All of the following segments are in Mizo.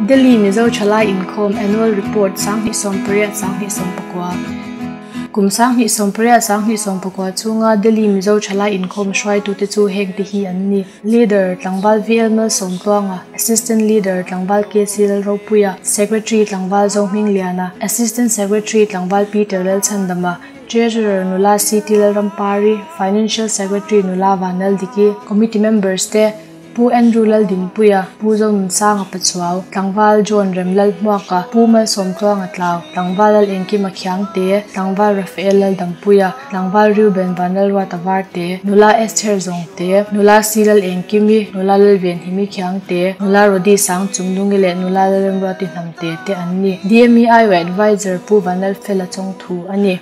Delhi Mizo Thalai Inkhawm Annual Report 2018 2019 Kum 2018 2019 chhunga Delhi Mizo Thalai Inkhawm hruaitute chu hengte hi an ni, Leader, Tlangval VL Malsawmtluanga, Assistant Leader, Tlangval KC Lalropuia, Secretary, Tlangval Zohmingliana, Assistant Secretary, Tlangval Peter Lalchhandama, Treasurer, Nula CT Lalrampari, Financial Secretary, Nula Vanlaldiki, Committee Members te, Pu Andrew Laldinpuia, Pu Zonunsanga Pachuau, Tlangval John Remlalhmuaka, Pu Malsawmtluanga Tlau, Tlangval Lal Engkima Khiangte, Tlangval Raphael Laldampuia, Tlangval Reuben Vanlalruata Varte, Nula Esther Zawngte, Nula Si Lal Engkimi, Nula Lalvenhimi Khiangte, Nula Rody Sangchungnungi leh Nula Lalremruati Hnamte te an ni. DMEI Adviser Pu Vanlalfela Chawngthu a ni.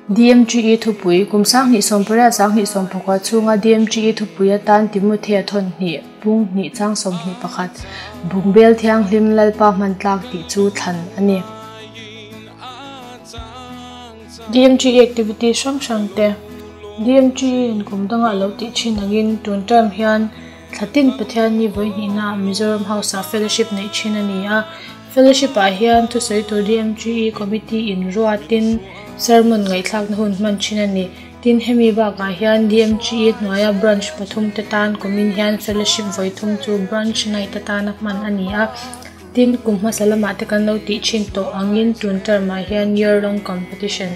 DMGE thupui, Kum 2018 2019 chhunga DMGE thupui atan Timothea thawn hnih, bung hnih chang 21, Bungbel Thianghlim Lalpa hman tlak tih chu thlan a ni. DMGE activity hrang hrang te, DMGE in kum danga a lo tih thin angin tun term hian Thlatin Pathianni vawihnihna Mizoram House ah fellowship neih thin a ni a. Fellowship ah hian thusawi tur DMGE Committee in ruatin sermon ngaihthlakna hun hman thin a ni. Tin, hemi bakah hian DMGE hnuaia branch pathum te tan kumin hian fellowship vawithum chu branch night atana hman a ni a. Tin, kum hmasa lamah te kan lo tih thin tawh angin tun term ah hian year long competition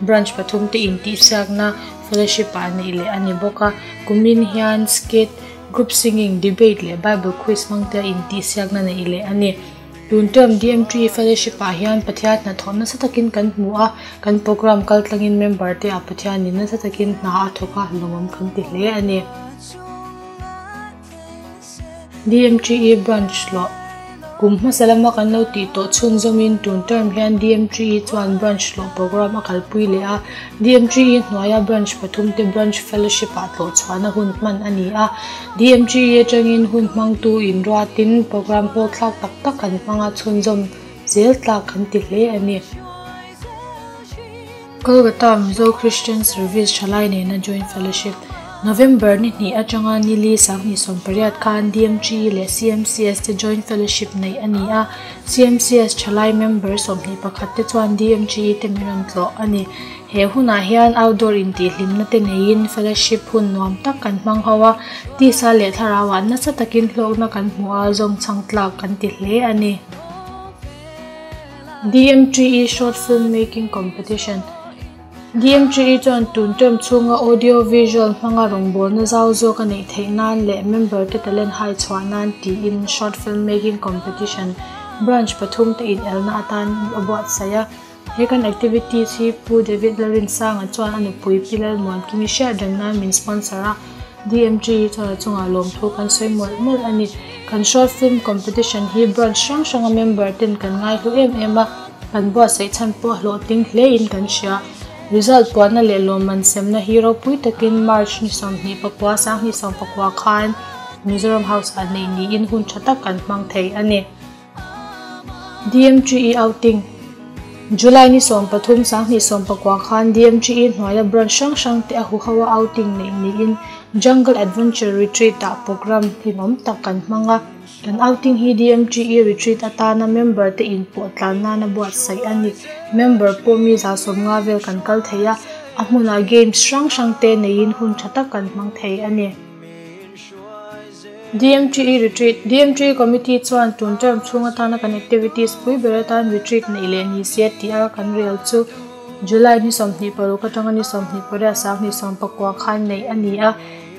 branch pathum te intihsiakna fellowship ah neih leh a ni bawk a. Kumin hian skit, group singing, debate leh bible quiz hmang te a intihsiakna neih leh a ni. Tun term DMT fellowship ah hian Pathian hnathawh nasa takin kan hmu a, kan program kal tlangin member te ah Pathianin nasa takin hna a thawk a, lawmawm kan ti hle a ni. DMTE Branch hlawh Kum hmasa lama kan lo tih tawh chhunzawmin tun term hian DMTE chuan Branch hlawh program a kalpui leh a. DMTE hnuaia Branch pathum te Branch Fellowship ah tlawhchhuahna hun hman a ni a. DMTE atangin hun hmangtu inruatin program hlawhthlak tak tak kan hmang a, chhunzawm zel tlak kan ti hle a ni. Kolkata Mizo Christian Service thalai nena Joint Fellowship, November ni hnih atanga ni li 2018 khan DMGE leh CMCS te Joint Fellowship neih a ni a, CMCS thalai member 21 te chuan DMGE te min rawn tlawh a ni. He hunah hian outdoor intihhlimna te neiin fellowship hun nuam tak kan hmang ho a, tisa leh thlarauah nasa takin hlawkna kan hmu a, zawngchhang tlak kan ti hle a ni. DMTE Short Film Making Competition DMTE chuan tun term chhunga audio visual hmanga rawngbawlna zau zawk a neih theih nan leh member te talent hai chhuah nan tiin Short Film Making Competition branch pathum te inelna atan a buatsaih a. He kan activities hi Pu David Lalrinsanga chuan a nupui Pi Lalmuankimi hriat reng nan min sponsor a. DMG chuan a chungah lawmthu kan sawi mawlh mawlh a ni. Kan short film competition hi branch hrang hranga member ten kan ngaihlu em em a, kan buatsaih chhan pawh hlawhtling hle in kan hria. Result puahna leh lawmman semna hi ropui takin March ni 29 2019 khan Mizoram House ah neih niin hun tha tak kan hmang thei a ni. DMGE Outing, July ni 13 2019 khan DMGE hnuaia branch hrang hrang te a huho a outing neih niin Jungle Adventure Retreat ah programme hlimawm tak kan hmang a. Kan outing hi DMGE Retreat atana member te inpawh tlan nana buatsaih a ni. Member pawh mi 150 vel kan kal thei a, a hmunah games hrang hrang te neiin hun tha tak kan hmang thei a ni. DMTE Retreat, DMTE Committee chuan tun term chhung atana kan activities pui ber atan retreat neih leh ni se tih a kan rel chu July ni 26 atanga ni 28 2019 khan neih a ni a.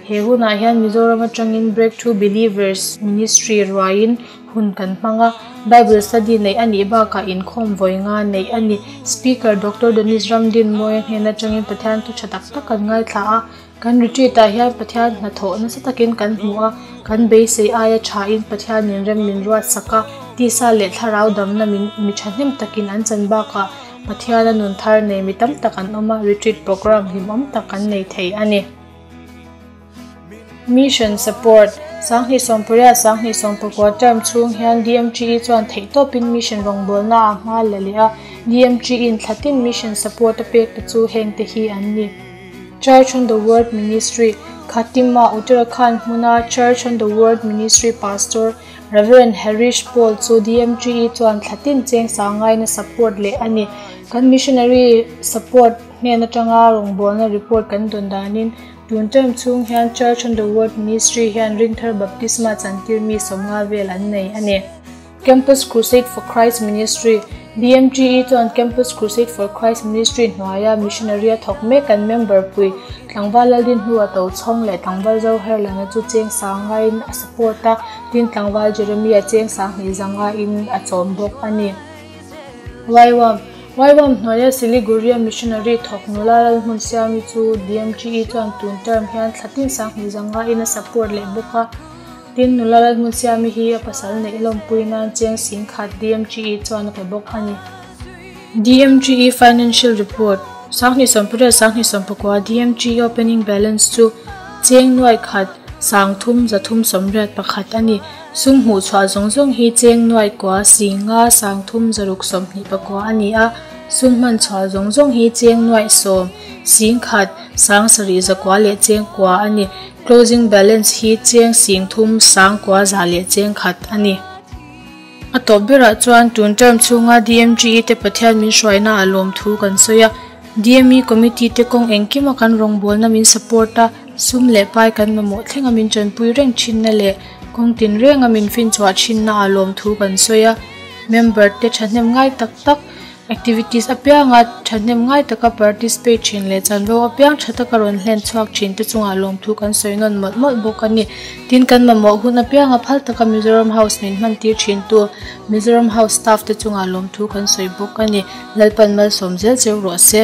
He hunah hian Mizoram atangin Breakthrough Believers Ministry ruaiin hun kan hmang a, Bible study neih a nih bakah inkhawm vawi nga neih a ni. Speaker Doctor Denis Ramdinmawia hnen atangin Pathian thu tha tak tak kan ngaithla a. Kan retreat ah hian Pathian hnathawh nasa takin kan hmu a, kan beisei aia thain Pathianin rem min ruat sak a, tisa leh thlarau damna min mi thahnem takin an chan bakah Pathiana nun thar nei mi tam tak an awm a, retreat program hlimawm tak kan nei thei a ni. Mission Support, 2018 2019 term chhung hian DMGE chuan theihtawpin mission rawngbawlna ah hma la leh a, DMGE in thlatin mission support a pek te chu hengte hi an ni. Church on the Word Ministry, Khatima, Uttarakhand hmuna Church on the Word Ministry Pastor, Rev. Harish Paul chu DMGE chuan thlatin cheng sangain a support leh a ni. Kan missionary support hnen atanga rawngbawlna report kan dawn danin tun term chhung hian Church on the Word Ministry hian ringthar baptisma chantir mi 50 vel an nei a ni. Campus Crusade for Christ Ministry, DMGE chuan Campus Crusade for Christ Ministry hnuaia missionary a thawk mek an member pui tlangval Laldin hnua Tochhawng leh tlangval Zoherlana chu cheng sangaiin a support a, tin tlangval Jeremia cheng sanghnih zangaiin a chawm bawk a ni. YWAM, YWAM hnuaia Siliguri-a missionary thawk nula Lalhmunsiami chu DMGE chuan tun term hian thlatin sanghnih zangaiin a support leh bawk a. Tin, nula Lalhmunsiami hi a pasal neih lawmpui nan cheng singkhat DMGE chuan a pe bawk a ni. DMGE Financial Report, 2018 2019 DMGE Opening Balance chu cheng nuai khat 3 381 a ni. Sum hmuh chhuah zawng zawng hi cheng nuai kua 5 3 629 a ni a, sum hman chhuah zawng zawng hi cheng nuai 10 1 7 zakua leh cheng kua a ni. Closing balance hi cheng 3 9 za leh cheng khat a ni. A tawp berah chuan tun term chhunga DMGE te Pathian min hruaina a lawm thu kan sawi a. DME committee te kawng engkima kan rawngbawlna min support a, sum leh pai kan mamawh thlenga min tanpui reng thinna leh kawng tin renga min fin chhuah thinna a lawm thu kan sawi a. Member te thahnem ngai tak tak activities apianga thahnem ngai taka participate thin leh chanvo apiang tha taka rawn hlen chhuak thin te chungah lawm thu kan sawi nawn mawlh mawlh bawk a ni. Tin kan mamawh hun apianga phal taka Mizoram House min hman tir thin tu Mizoram House staff te chungah lawm thu kan sawi bawk a ni. Lalpan malsawm zel cheu rawh se.